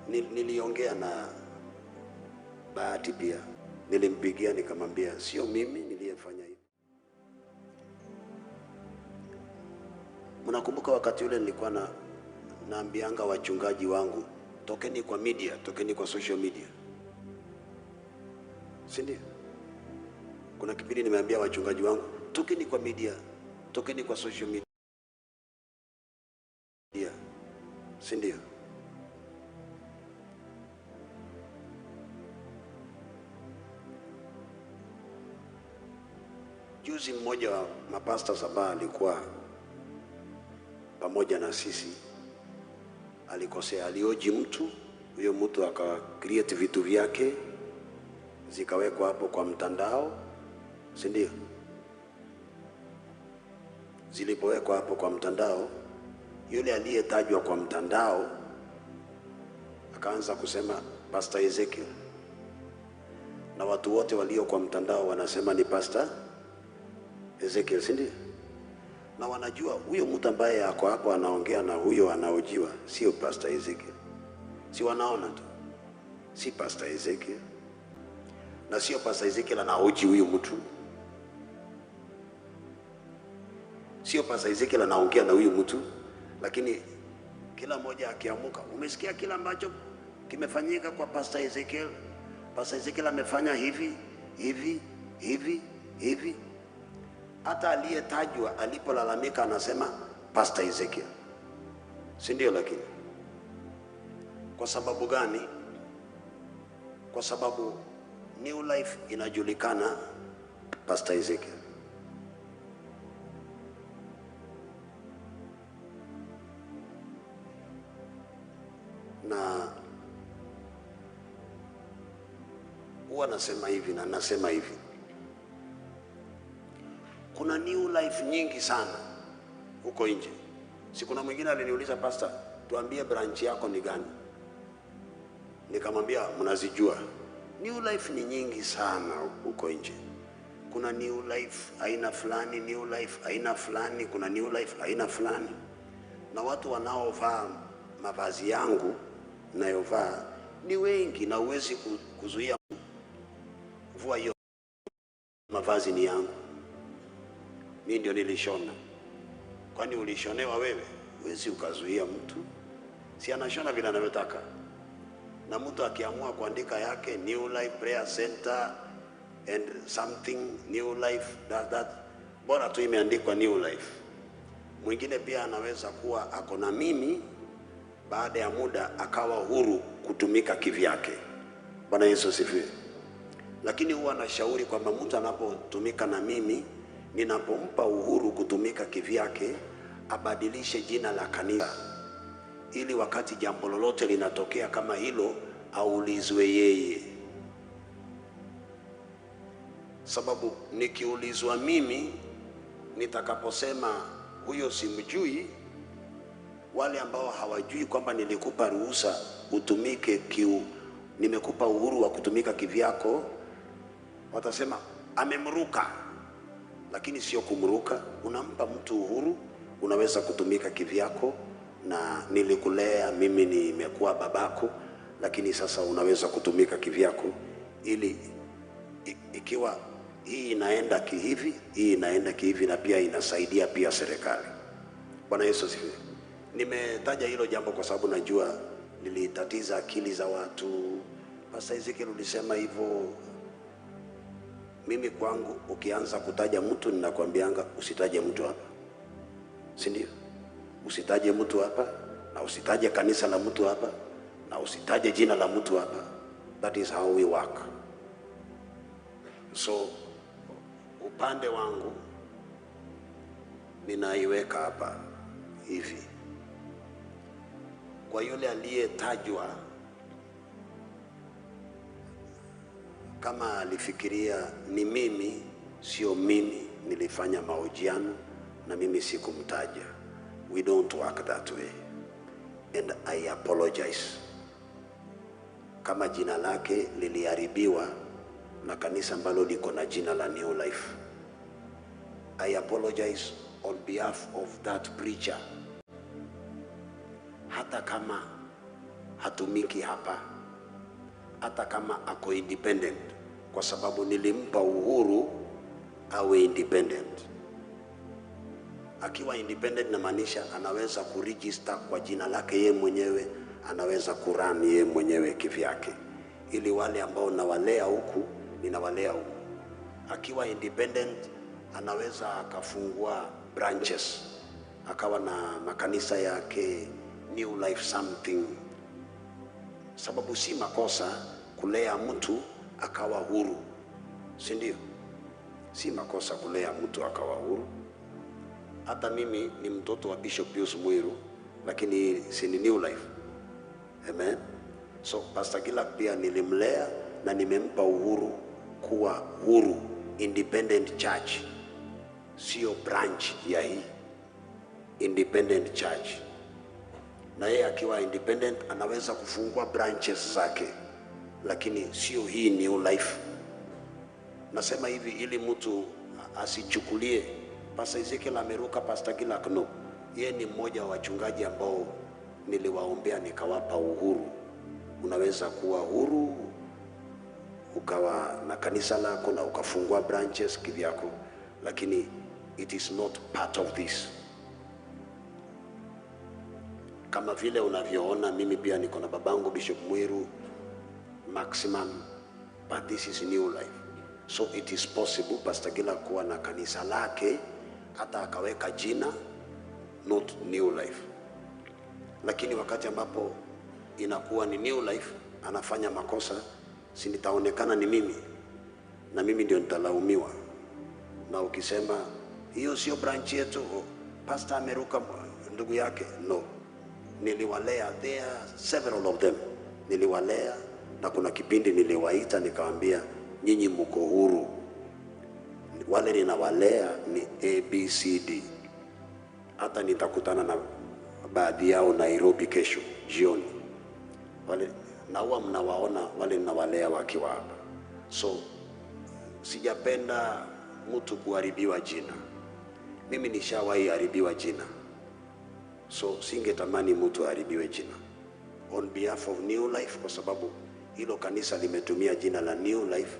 Niliongea na Bahati pia, nilimpigia nikamwambia sio mimi niliyefanya hivi. Mnakumbuka wakati ule nilikuwa naambianga wachungaji wangu, tokeni kwa media, tokeni kwa social media, si ndio? Kuna kipindi nimeambia wachungaji wangu, tokeni kwa media, tokeni kwa social media, si ndio? Juzi mmoja wa mapasta saba alikuwa pamoja na sisi, alikosea, alioji mtu, huyo mtu aka create vitu vyake zikawekwa hapo kwa mtandao, si ndio? Zilipowekwa hapo kwa mtandao, yule aliyetajwa kwa mtandao akaanza kusema Pastor Ezekiel, na watu wote walio kwa mtandao wanasema ni Pastor Ezekiel, si ndio? Na wanajua huyo mtu ambaye ako hapo anaongea na huyo anaojiwa sio Pastor Ezekiel. Si wanaona tu, si Pastor Ezekiel, na sio Pastor Ezekiel anaoji huyu mtu, sio Pastor Ezekiel anaongea na huyu mtu. Lakini kila mmoja akiamuka, umesikia kila ambacho kimefanyika kwa Pastor Ezekiel? Pastor Ezekiel amefanya hivi hivi hivi hivi. Hata aliyetajwa alipolalamika anasema Pastor Ezekiel, si ndio? Lakini kwa sababu gani? Kwa sababu New Life inajulikana Pastor Ezekiel. Na huwa nasema hivi na nasema hivi, kuna New Life nyingi sana huko nje. Si kuna mwingine aliniuliza, Pastor, tuambie branch yako ni gani? Nikamwambia mnazijua. New Life ni nyingi sana huko nje. Kuna New Life aina fulani, New Life aina fulani, kuna New Life aina fulani. Na watu wanaovaa mavazi yangu nayovaa ni wengi, na huwezi kuzuia mvua hiyo. Mavazi ni yangu, mimi ndio nilishona. Kwani ulishonewa wewe? Huwezi ukazuia mtu, si anashona vile anavyotaka. Na mtu akiamua kuandika yake New Life Prayer Center and something New Life that, bora tu imeandikwa New Life. Mwingine pia anaweza kuwa ako na mimi, baada ya muda akawa huru kutumika kivyake. Bwana Yesu asifiwe. Lakini huwa nashauri kwamba mtu anapotumika na mimi, ninapompa uhuru kutumika kivyake, abadilishe jina la kanisa, ili wakati jambo lolote linatokea kama hilo aulizwe yeye. Sababu nikiulizwa mimi, nitakaposema huyo simjui, wale ambao hawajui kwamba nilikupa ruhusa utumike nimekupa uhuru wa kutumika kivyako, watasema amemruka. Lakini sio kumruka, unampa mtu uhuru, unaweza kutumika kivyako, na nilikulea mimi, nimekuwa babako, lakini sasa unaweza kutumika kivyako, ili ikiwa hii inaenda kihivi, hii inaenda kihivi, na pia inasaidia pia serikali. Bwana Yesu asifiwe. Nimetaja hilo jambo kwa sababu najua lilitatiza akili za watu. Pastor Ezekiel ulisema hivyo. Mimi kwangu ukianza kutaja mtu ninakwambianga usitaje mtu hapa, si ndio? Usitaje mtu hapa, na usitaje kanisa la mtu hapa, na usitaje jina la mtu hapa. That is how we work. So upande wangu ninaiweka hapa hivi, kwa yule aliyetajwa, kama alifikiria ni mimi, sio mimi nilifanya mahojiano na mimi sikumtaja. We don't work that way, and I apologize kama jina lake liliharibiwa na kanisa ambalo liko na jina la New Life. I apologize on behalf of that preacher. Hata kama hatumiki hapa, hata kama ako independent, kwa sababu nilimpa uhuru awe independent. Akiwa independent namaanisha anaweza kuregister kwa jina lake yeye mwenyewe, anaweza kurun yeye mwenyewe kivyake, ili wale ambao nawalea huku ninawalea huku. Akiwa independent anaweza akafungua branches, akawa na makanisa yake, New Life something. Sababu si makosa kulea mtu akawa huru, si ndio? Si makosa kulea mtu akawa huru. Hata mimi ni mtoto wa Bishop Pius Muiru, lakini si ni New Life. Amen. So Pastor Gilak pia nilimlea na nimempa uhuru kuwa huru, independent church, sio branch ya hii independent church. Na yeye akiwa independent anaweza kufungua branches zake, lakini sio hii New Life. Nasema hivi ili mtu asichukulie Pastor Ezekiel ameruka Pastor Gilak. No, yeye ni mmoja wa wachungaji ambao niliwaombea nikawapa uhuru. Unaweza kuwa huru ukawa na kanisa lako na ukafungua branches kivyako, lakini it is not part of this. Kama vile unavyoona mimi pia niko na babangu Bishop Mwiru maximum, but this is New Life. So it is possible Pastor Gilak kuwa na kanisa lake hata akaweka jina not New Life. Lakini wakati ambapo inakuwa ni New Life anafanya makosa, si nitaonekana ni mimi, na mimi ndio nitalaumiwa. Na ukisema hiyo sio branch yetu, pastor ameruka ndugu yake, no. Niliwalea, there are several of them niliwalea, na kuna kipindi niliwaita nikawaambia nyinyi mko huru. Wale ninawalea ni A, B, C, D. Hata nitakutana na baadhi yao Nairobi kesho jioni. Wale na huwa mnawaona wale ninawalea wakiwa hapa. So sijapenda mtu kuharibiwa jina. Mimi nishawahi haribiwa jina. So singetamani mtu aharibiwe jina on behalf of New Life, kwa sababu hilo kanisa limetumia jina la New Life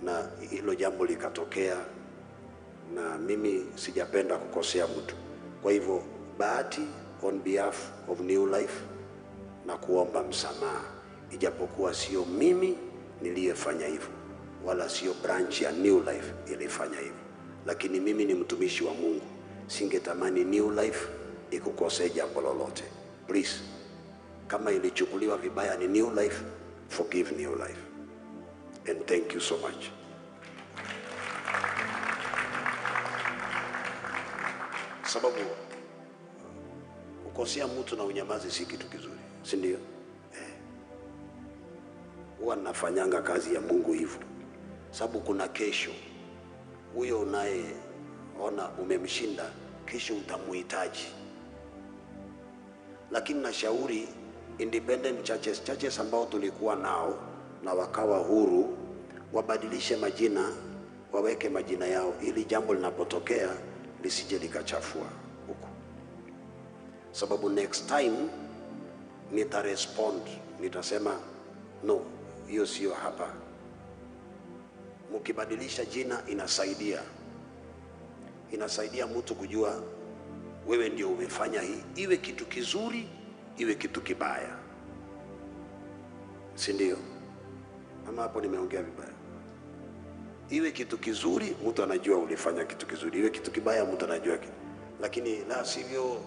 na hilo jambo likatokea, na mimi sijapenda kukosea mtu. Kwa hivyo Bahati, on behalf of New Life, na kuomba msamaha, ijapokuwa sio mimi niliyefanya hivyo wala sio branch ya New Life ilifanya hivyo, lakini mimi ni mtumishi wa Mungu, singetamani New Life ikukosee jambo lolote. Please, kama ilichukuliwa vibaya ni New Life, forgive New Life. And thank you so much. Sababu kukosea mtu na unyamazi si kitu kizuri, si ndio? Huwa nafanyanga kazi ya Mungu hivyo. Sababu kuna kesho. Huyo unayeona umemshinda, kesho utamuhitaji. Lakini nashauri independent churches, churches ambao tulikuwa nao na wakawa huru, wabadilishe majina, waweke majina yao ili jambo linapotokea lisije likachafua huko. Sababu next time nitarespond, nitasema no, hiyo sio hapa. Mkibadilisha jina inasaidia. Inasaidia mtu kujua wewe ndio umefanya hii, iwe kitu kizuri, iwe kitu kibaya. Si ndio? Ama hapo nimeongea vibaya? Iwe kitu kizuri, mtu anajua ulifanya kitu kizuri. Iwe kitu kibaya, mtu anajua kitu. Lakini la sivyo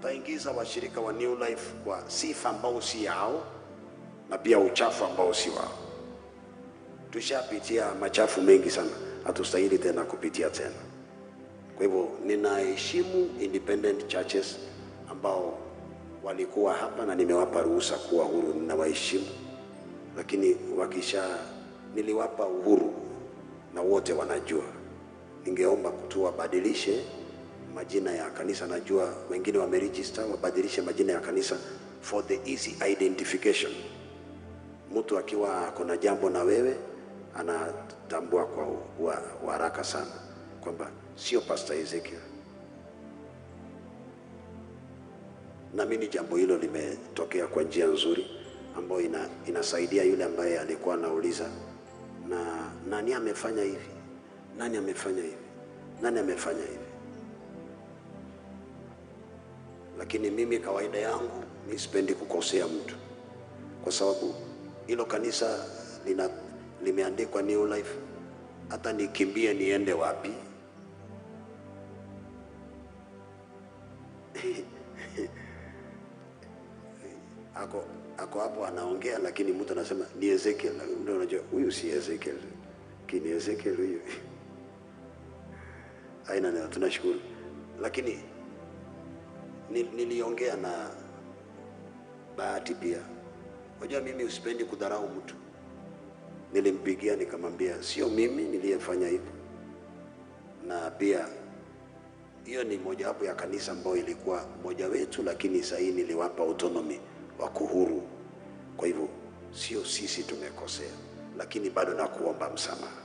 taingiza washirika wa New Life kwa sifa ambao si yao na pia uchafu ambao si wao. Tushapitia machafu mengi sana, hatustahili tena kupitia tena. Kwa hivyo ninaheshimu independent churches ambao walikuwa hapa na nimewapa ruhusa kuwa huru, ninawaheshimu. Lakini wakisha niliwapa uhuru na wote wanajua. Ningeomba tu wabadilishe majina ya kanisa. Najua wengine wameregister, wabadilishe majina ya kanisa for the easy identification. Mtu akiwa kuna jambo na wewe anatambua kwa haraka sana kwamba sio Pastor Ezekiel. Naamini jambo hilo limetokea kwa njia nzuri ambayo inasaidia yule ambaye alikuwa anauliza, na nani amefanya hivi, nani amefanya hivi, nani amefanya hivi. Lakini mimi kawaida yangu mi sipendi kukosea mtu, kwa sababu hilo kanisa limeandikwa New Life, hata nikimbie niende wapi? Ako hapo anaongea, lakini mtu anasema ni Ezekiel. Ndio unajua huyu si Ezekiel, kini Ezekiel huyu. Aina neno, tunashukuru. Lakini niliongea na Bahati pia. Unajua mimi usipendi kudharau mtu. Nilimpigia nikamwambia sio mimi niliyefanya hivi, na pia hiyo ni mojawapo ya kanisa ambayo ilikuwa moja wetu, lakini sasa hii niliwapa autonomy wa kuhuru. Kwa hivyo sio sisi tumekosea, lakini bado nakuomba msamaha.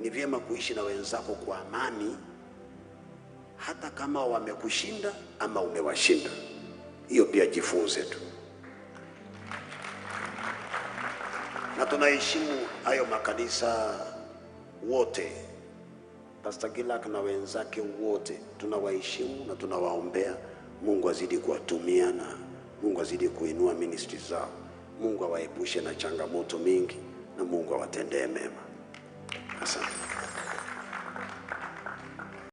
Ni vyema kuishi na wenzako kwa amani, hata kama wamekushinda ama umewashinda. Hiyo pia jifunze tu. Na tunaheshimu hayo makanisa wote, Pastor Gilak na wenzake wote tunawaheshimu na tunawaombea. Mungu azidi kuwatumia na Mungu azidi kuinua ministry zao. Mungu awaepushe na changamoto mingi na Mungu awatendee mema. Asante.